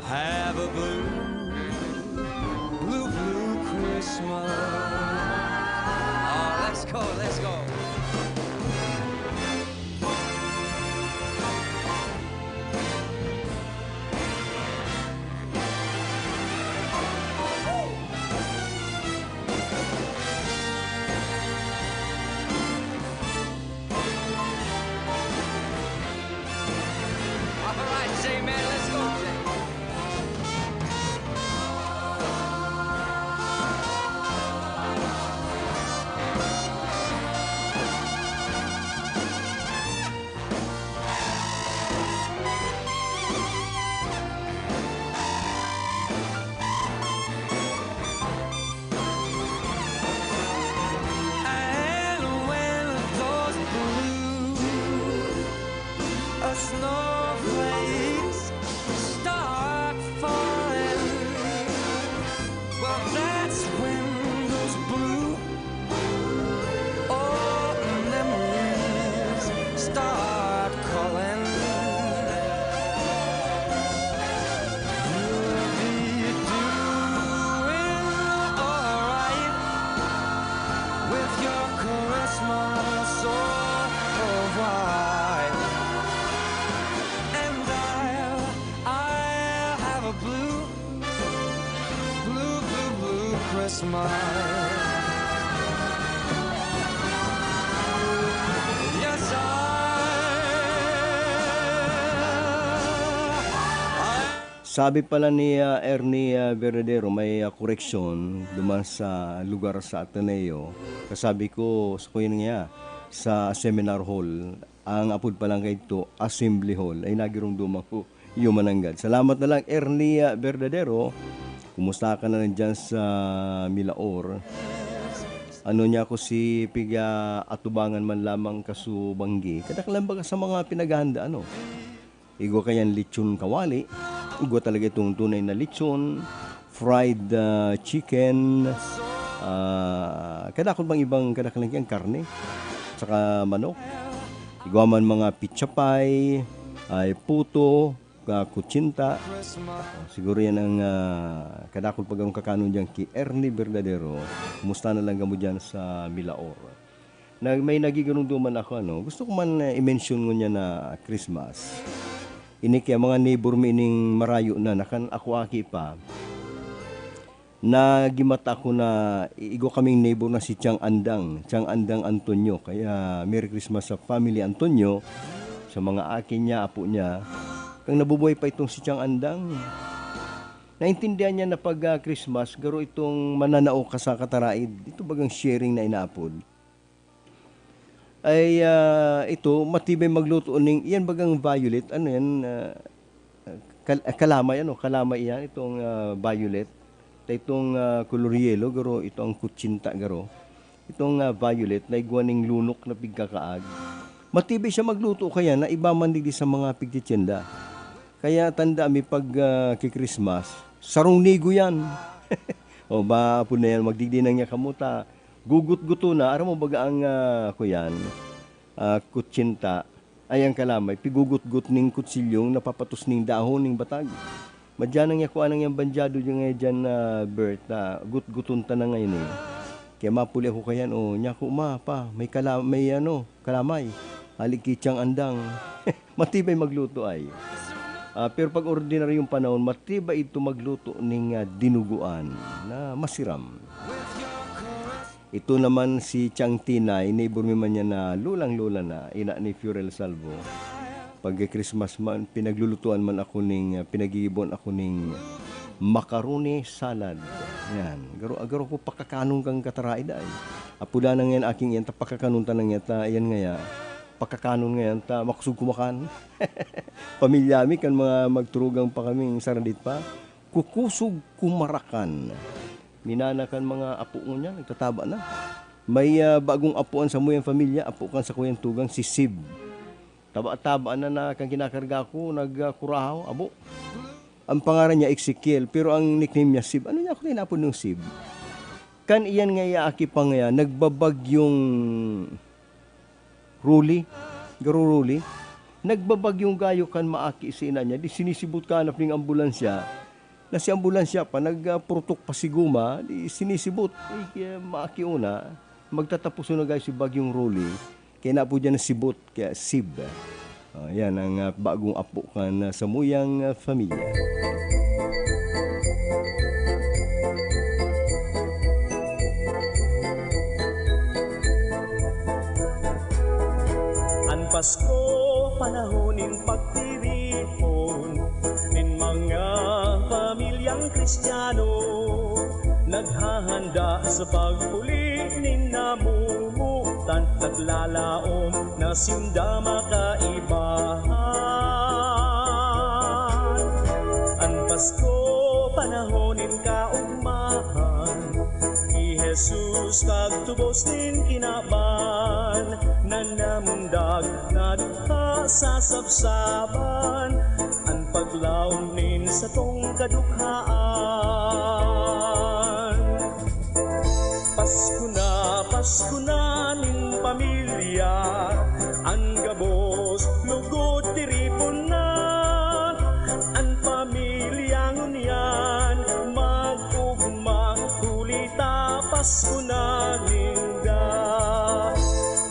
have a blue, blue, blue Christmas. Oh, let's go, let's go. Snowflakes start falling. Well, that's when those blue old memories start calling. You'll be doing alright with your Christmas so white. And I'll, I'll have a blue, blue, blue, blue Christmas. Yes, I, I Sabi pala ni, ah, Ernie, ah, Verdadero, may, ah, koreksyon duman sa lugar sa Ateneo. Kasabi ko, sa kuya niya, sa seminar hall, ang apod pa lang kaidto, Assembly Hall. Ay, nagirumduman ko. Iyo mananggad. Salamat na lang, Ernie, ah, Verdadero. Kumusta ka na lang dyan sa Milaor? Ano niya ako si piga atubangan man lamang kasubanggi. Kadaklan baga sa mga pinaghahanda, ano? Igwa kayan lechon kawali. Igwa talaga itong tunay na lechon, fried, ah, chicken, ah, kadakot bang ibang kadaklan kayang karne, saka manok. Igwa man mga pitsapay, ay puto, ah, kutsinta. Siguro yan ang, ah, kadakot pag anong kakanon dyan ki Ernie Verdadero. Kumusta na lang gamo dyan sa Milaor? Na may nagigarumduman ako, ano, gusto ko man, eh, i-mention ngunyan na Christmas. Ini kaya mga neighbor mi ining marayo na, nakan ako aki pa, nagimata ako na i-, igwa kaming neighbor na si Chang Andang, Chang Andang Antonio. Kaya Merry Christmas sa family Antonio, sa mga aki niya, apo niya. Kang nabubuhay pa itong si Chang Andang. Naintindihan niya na pag, ah, Christmas, garo itong mananao ka sa kataraid. Ito bagang sharing na inaapod. Ay, ah, ito, matibay magluto ning, iyan bagang violet, ano yan, ah, kal-, ah, kalamay, ano, kalamay iyan, itong, ah, violet. Ta itong, ah, kolor yelo, garo, ito ang kutsinta, garo. Itong, ah, violet, na igwa ning lunok na pigkakaag. Matibay siya magluto kaya na iba man digdi sa mga pigtitienda. Kaya tanda mi pag, ah, ki-Christmas, sarong nigo yan. O ba, apo na yan, magdigdi na niya kamuta. Gugutguto na, aram mo baga ang, ah, kuyan, ah, kutsinta, ay ang kalamay, pigugutgut ning kutsilyong napapatos ning dahon ning batag. Madya nang yakuan nang yang bandyado dyan ngayon dyan na Bert, na gutguton ta na ngayon eh. Kaya mapuli ako kayan, oh, nyaku ma, pa, may kala-, may ano, kalamay. Hali ki Chang Andang. Matibay magluto ay. Ah, pero pag ordinaryong panahon, matibay ito magluto ning, ah, dinuguan na masiram. Ito naman si Chang Tinay, neighbor mi man niya na lulang-lula na, ina ni Fiorel Salvo. Pag Christmas man, pinaglulutuan man ako ning, ah, pinagigibon ako ning macaroni salad. Yan. Garo, garo ko pakakanon kang kataraid ay. Apuda na ngayon aking yan, ta pakakanon ta na ngayon, ta yan ngaya. Pakakanon ngayon, ta makusog kumakan. Pamilya mi kan mga magturugang pa kaming saradit pa. Kukusog kumarakan. Minana kan mga apo ngunyan, nagtataba na. May, ah, bagong apo an samuyang pamilya, apo kan sakuyang tugang, si Sib. Taba-taba na, na kan kinakarga ko, nagkurahaw, abo. Ang pangaran niya, Ezekiel, pero ang nickname niya, Sib. Ano niya ako tinapon ng Sib? Kan iyan nga iyaaki pa ngayon, nagbabagyong Ruli, garo Ruli, nagbabagyong gayo kan maaki si ina niya, di sinisibot ka hanap ning ambulansya. Na si ambulansya pa, nagpurutok pa si guma, di sinisibot. Eh, kaya maaki una, magtatapuson na gayo si Bagyong Ruli, kaya na po dyan nasibot, kaya sib. Ah, yan ang, ah, bagong apo kan, ah, samuyang, ah, pamilya. An Pasko, panahon nin pagtiripon nin mga pamilyang Kristiyano, naghahanda sa pagpuli nin namumotan, naglalaom na sinda makaibahan. An Pasko, panahon nin kaugmahan, ki Jesus, pagtubos nin kinaban, na namundag na dukha sa sabsaban, an paglaom nin satong kadukhaan. Pasko na, Pasko na nin pamilya, an gabos lugod tiripon na, an pamilya ngunyan mag-ugma, huli ta Pasko na ninda.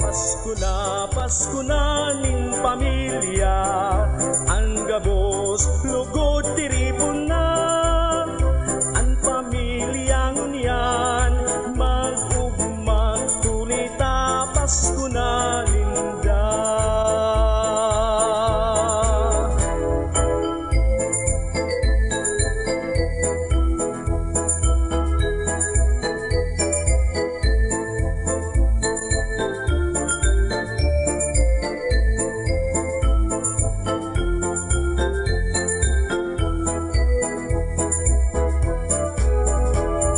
Pasko na, Pasko na nin pamilya, an gabos lugod tiripon na, an pamilya ngunyan mag-ugma, huli ta Pasko na ninda.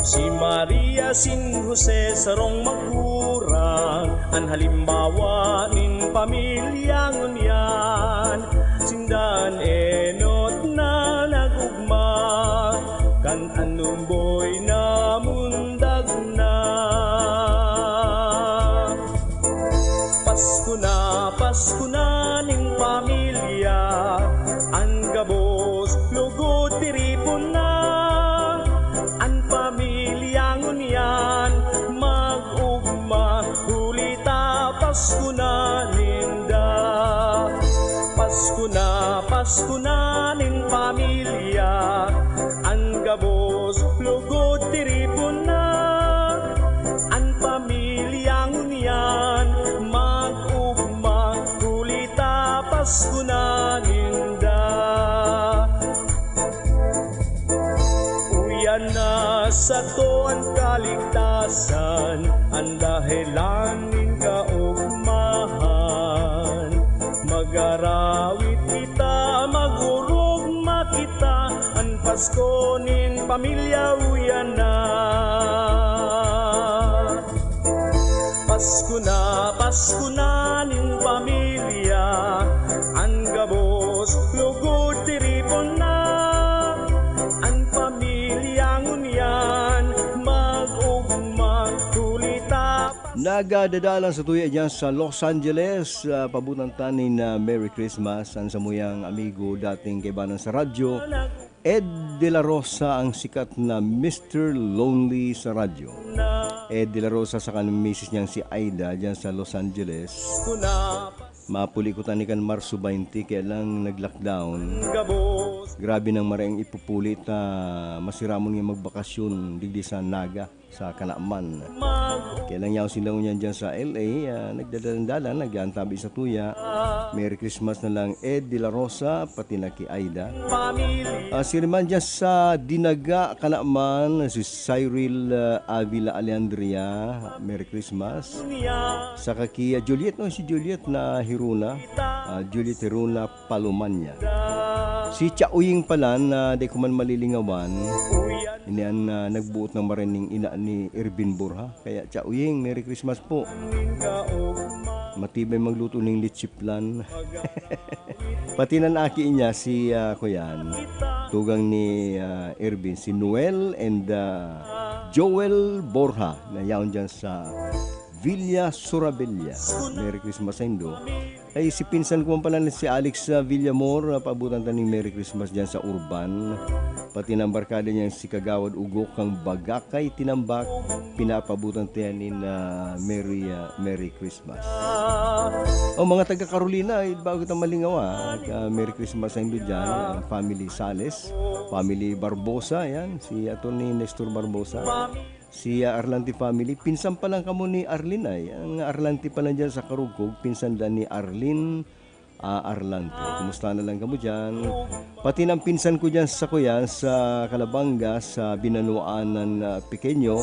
Si Maria, si Jose, sarong magurang, an halimbawa nin pamilya ngunyan. Sinda an enot na nag-ugma, kan an lumboy namundag na. Pasko na, Pasko na nin pamilya, an gabos lugod tiripon na. An pamilya ngunyan mag-ugma, huli ta Pasko na ninda. Pasko na, Pasko na nin pamilya, an gabos lugod tiripon na. An pamilya ngunyan mag-ugma, huli ta Pasko na ninda. Uya na sato an kaligtasan, an dahelan nin kaogmahan. Mag-arawit kita, mag-orog makita, an Pasko nin pamilya uya na. Pasko na, Pasko na nin pamilya, an gabos lugod tiripon na. An pamilya ngunyan mag-ugma, huli ta Nagadadalan sa tuya diyan sa Los Angeles, ah, pabutan ta nin, ah, Merry Christmas, an samuyang amigo, dating kaibanan sa radyo, Ed De La Rosa, ang sikat na Mister Lonely sa radyo. Ed De La Rosa saka an misis niyang si Aida diyan sa Los Angeles. Mapuli ko tani kan Marso twenty, kaya lang nag-lockdown. Grabe nang maray an ipupuli ta, masiramon nga magbakasyon digdi sa Naga, sa Kanaman. Kaya lang yaon sinda ngunyan dyan sa L A, ah, nagdadalan-dalan, nag-aantabi sa tuya. Merry Christmas na lang, Ed De La Rosa, pati na ki Aida. Ah, si Riman dyan sa Dinaga, Kanaman, si Cyril, ah, Avila Aleandria, Merry Christmas. Saka ki, ah, Juliet, no? Si Juliet na Hiruna, ah, Juliet Hiruna Palomania. Si Chauying pala na di ko man malilingawan, ini an, ah, nagbuot ng maray ning ina ni Ervin Borja. Kaya, Chauying, Merry Christmas po. Matibay magluto ning leche flan. Pati nan aki niya, si, ah, kuyan, tugang ni, ah, Ervin, si Noel and, ah, Joel Borja, na yaon dyan sa Villa Sorabella. Merry Christmas saindo. Ay, si pinsan ko man pala na si Alex, ah, Villamor, ah, paabutan ta ning Merry Christmas dyan sa Urban. Pati na ang barkada niyang si Kagawad Ugok kang Bagakay Tinambak, pinapaabutan ta yan nin, ah, Merry, ah, Merry Christmas. O, mga taga Carolina, eh, bago kita malingaw, ah, ah, Merry Christmas saindo dyan, ang family Sales, family Barbosa, yan, si Attorney Nestor Barbosa. Si, ah, Arlante family, pinsan pa lang kamo ni Arlene ay. Ang Arlante pa lang dyan sa Karugkog, pinsan dan ni Arlene, ah, Arlante. Kumusta na lang kamo dyan? Pati ng pinsan ko dyan sa kuyan, sa Calabanga, sa Binanuan ng, ah, Pequeño,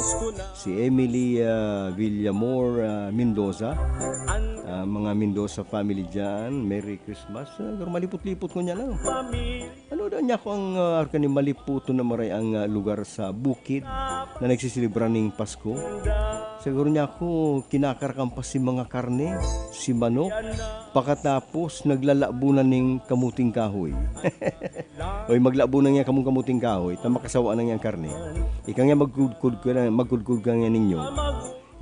si Emily, ah, Villamor, ah, Mendoza. Ah, mga Mendoza family dyan, Merry Christmas. Ah, pero malipot-lipot ko niya lang. Ano daw niya kung, ah, arka ni maliputon na maray ang, ah, lugar sa bukid? na nagsiselebra ning Pasko. Siguro niya ako, kinakarakan pa si mga karne, si manok, pakatapos naglalakbo na ning kamuting kahoy. Oy, maglakbo na niya kamong kamuting kahoy, ta makasawa na niya ang karne. Ika nga magkudkod ka na, magkudkod ka nga ninyo.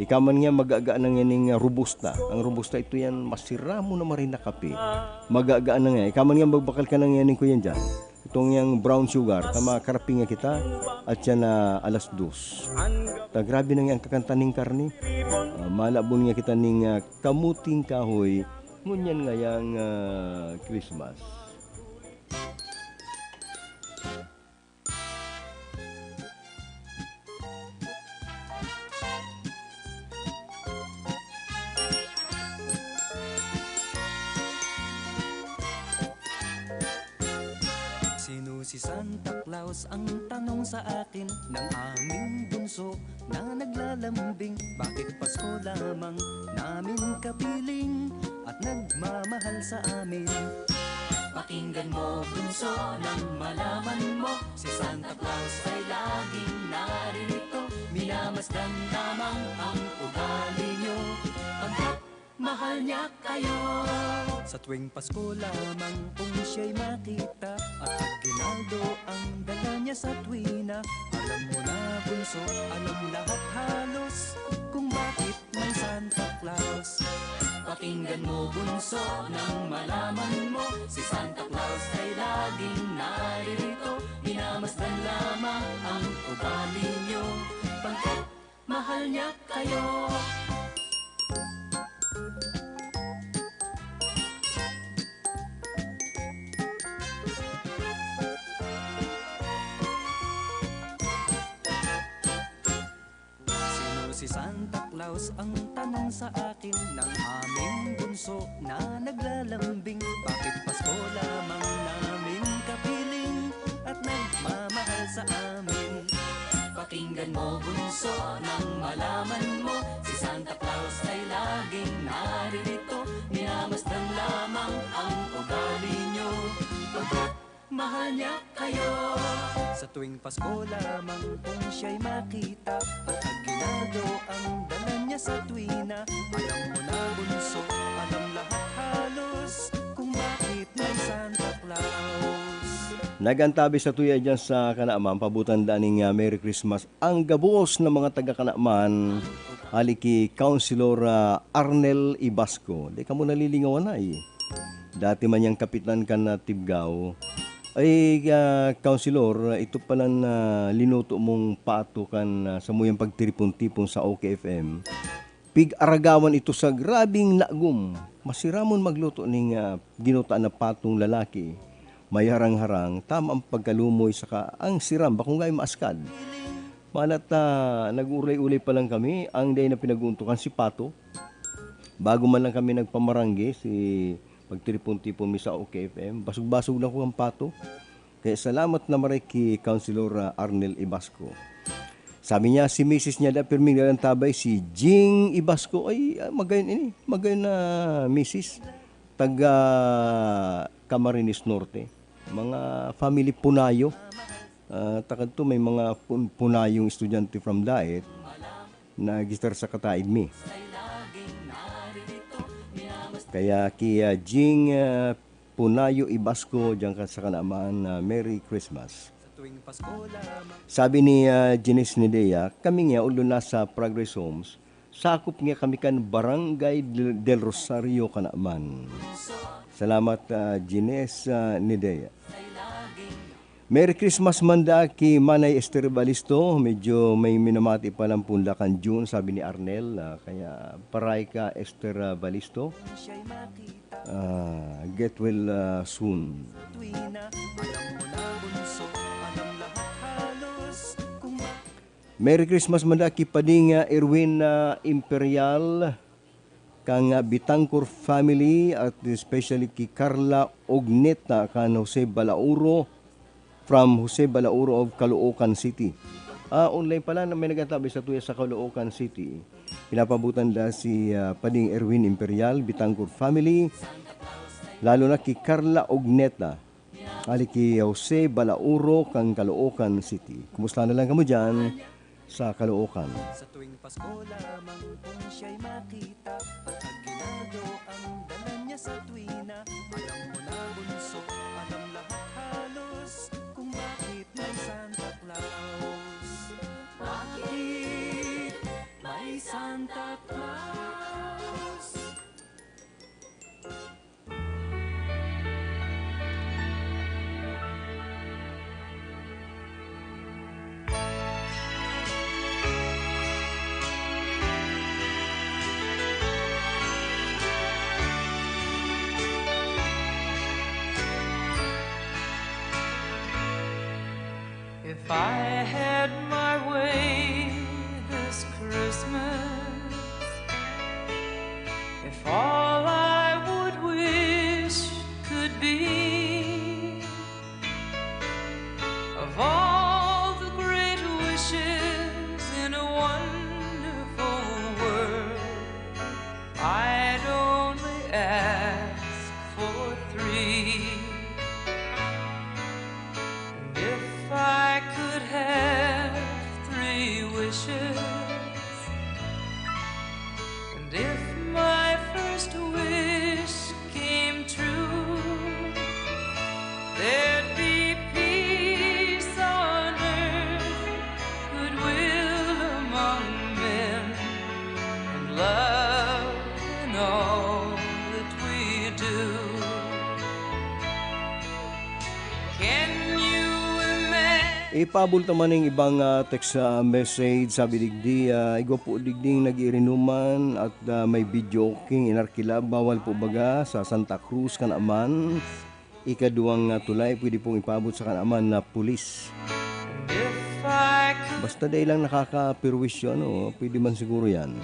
Ika man nga mag-aga na nga ning, ah, robusta. Ang robusta ito yan, masiramo na marin na kape. Mag-aga na nga. Ika man nga magbakal ka na nga ning kuyan dyan. Itong yang brown sugar, tama, karapi nga kita, at yan na alas dos. Ta grabe na nga ang kakanta ning karne. Ah, malabon nga kita ning, ah, kamuting kahoy, ngunyan nga yang, ah, Christmas. Sino si Santa Claus? Ang tanong sa akin ng aming bunso na naglalambing. Bakit Pasko lamang namin kapiling at nagmamahal sa amin? Pakinggan mo, bunso, nang malaman mo, si Santa Claus ay laging naririto. Minamasdan lamang ang ugali nyo, pagkat mahal niya kayo. Sa tuwing Pasko lamang kung siya'y makita, at aginaldo ang dala niya sa tuwina. Alam mo na, bunso, alam lahat halos kung bakit may Santa Claus. Pakinggan mo, bunso, nang malaman mo, si Santa Claus ay laging naririto. Minamasdan lamang ang ugali nyo, pagkat mahal niya kayo. Sino si Santa Claus? Ang tanong sa akin ng aming bunso na naglalambing. Bakit Pasko lamang namin kapiling at nagmamahal sa amin? Pakinggan mo, bunso, nang malaman mo, si Santa Claus ay laging naririto. Minamasdan lamang ang ugali nyo, pagkat mahal niya kayo. Sa tuwing Pasko lamang kung siya'y makita, at aginaldo ang dala niya sa tuwina. Alam mo na, bunso, alam lahat halos kung bakit may Santa Claus. Nag-antabi sa tuya dyan sa Kanaman, pabutan da ning, ah, Merry Christmas ang gabos na mga taga Kanaman, hali ki Councilor, ah, Arnel Ibasco. Di ka mo nalilingawan na eh. Dati man yang kapitan kan, ah, Tibgao. Ay, ah, Councilor, ito pala na linuto mong pato kan, ah, samuyang pagtiripon-tipon sa O K F M. Pig-aragawan ito sa grabing lagom. Masiramon magluto ning, ah, ginutaan na patong lalaki. May harang-harang, tama ang pagkalumoy saka ang siram, bakong gay maaskad. Malat, ah, nag-ulay-ulay pa lang kami, ang day na pinag-uuntukan si Pato. Bago man lang kami nagpamarangge, si pagtiripon-tipon mi sa O K F M, basog-basog na ko ang Pato. Kaya salamat na maray ki Councilor, ah, Arnel Ibasco. Sabi niya, si misis niya da, pirming dalang tabay, si Jing Ibasco. Ay, ah, magayon ini. Magayon na misis. Taga Camarines Norte. Mga family Punayo. Ah, takad to, may mga pun-, Punayong estudyante from Daet na gistar sa kataid mi. Kaya ki, ah, Jing, ah, Punayo Ibasco, diyan ka sa Kanaman, ah, Merry Christmas. Sabi ni, ah, Janice Nidea, "Kami nga, ulo na sa Progress Homes, sakop nga kami kan Barangay Del, Del Rosario, Kanaman." Salamat, ah, Janice, ah, Nidea. Merry Christmas man da ki Manay Esther Balisto. Medyo may minamati pa lang punda kan June, sabi ni Arnel. Ah, kaya paray ka, Esther, ah, Balisto. Ah, get well, ah, soon. Merry Christmas man da ki Pading, ah, Erwin, ah, Imperial, kang, ah, Bitangcor family, at especially ki Carla Ogneta kan Jose Balauro, from Jose Balauro of Caloocan City. Ah, online pala na may nagatabi sa tuya sa Caloocan City. Pinapabutan da si, ah, Pading Erwin Imperial, Bitangcor family, lalo na ki Carla Ogneta, ali ki Jose Balauro kan Caloocan City. Kumusta na lang kamo diyan? sa Caloocan. Sa tuwing Pasko lamang kung siya'y makita, at aguinaldo ang dala niya sa tuwina. Alam mo na, bunso, alam lahat halos kung bakit may Santa Claus. Bakit may Santa Claus? If I had my way this Christmas, if all I would wish could be, of all the great wishes in a wonderful world, I'd only ask for three. And if I could have three wishes, and if my first wish came true, there'd be peace on earth, goodwill among men, and love in all that we do. Can you imagine? Ipabulta man ning ibang, ah, text, ah, message. Sabi digdi, ah, igwa po digding nag-iirinuman at, ah, may videoking inarkila. Bawal po baga sa Santa Cruz, Canaman? Ikaduwang, ah, tulay, pwede pong ipabot sa Canaman na pulis. If I could Basta dai lang nakakapirwisyo, ano, pwede man siguro yan.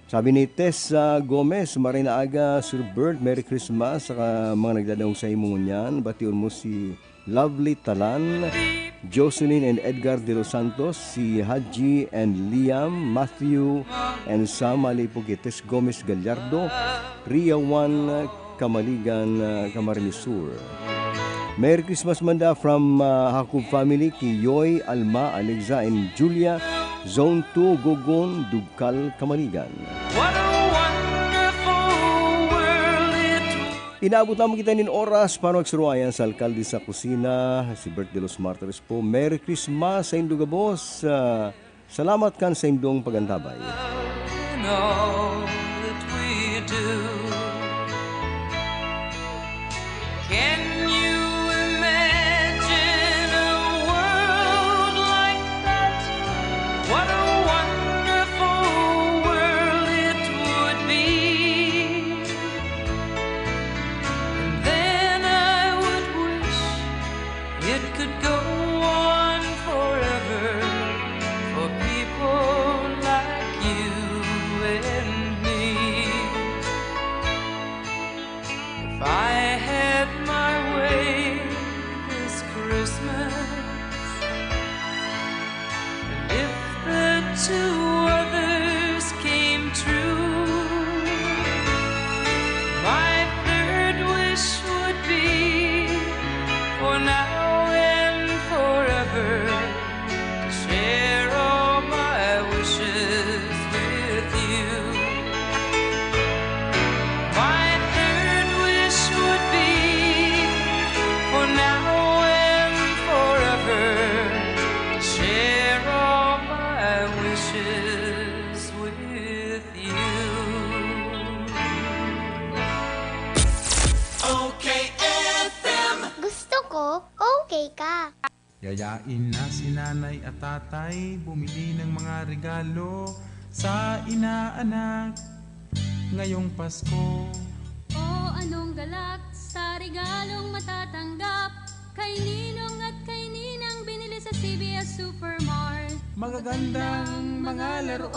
Sabi ni Tessa Gomez, "Maray na aga, Sir Bert, Merry Christmas sa mga nagdadangog sa imo ngunyan. Bation mo si Lovely Talan, Jocelyn and Edgar De Los Santos, si Haji and Liam, Matthew and Sam, ali po ki Tess Gomez Gallardo, Ria Juan, Camaligan, ah, Camarines Sur." Merry Christmas man da from, ah, Jacob family ki Yoy, Alma, Alexa, and Julia, Zone two, Gogon, Dugkal, Camaligan. What a wonderful world it Inaabot lamang kita nin oras para magsuruayan sa alkalde sa kusina, si Bert de los Martires po. Merry Christmas sa indo gabos. Ah, salamat kan sa indong pagantabay. In all that we do. Can you imagine a world like that? What a wonderful world it would be. And then I would wish it could go on forever for people like you and me. If I had my way this Christmas, and if the two others came true, my third wish would be for now and forever to share all my wishes with you. My third wish would be for now and forever to share all my wishes with you. O K F M. Gusto ko, okay ka. Yayain na si nanay at tatay bumili ng mga regalo sa inaanak ngayong Pasko. O anong galak sa regalong matatanggap kay Ninong at kay Ninang binili sa C V S Supermart? Magagandang mga laro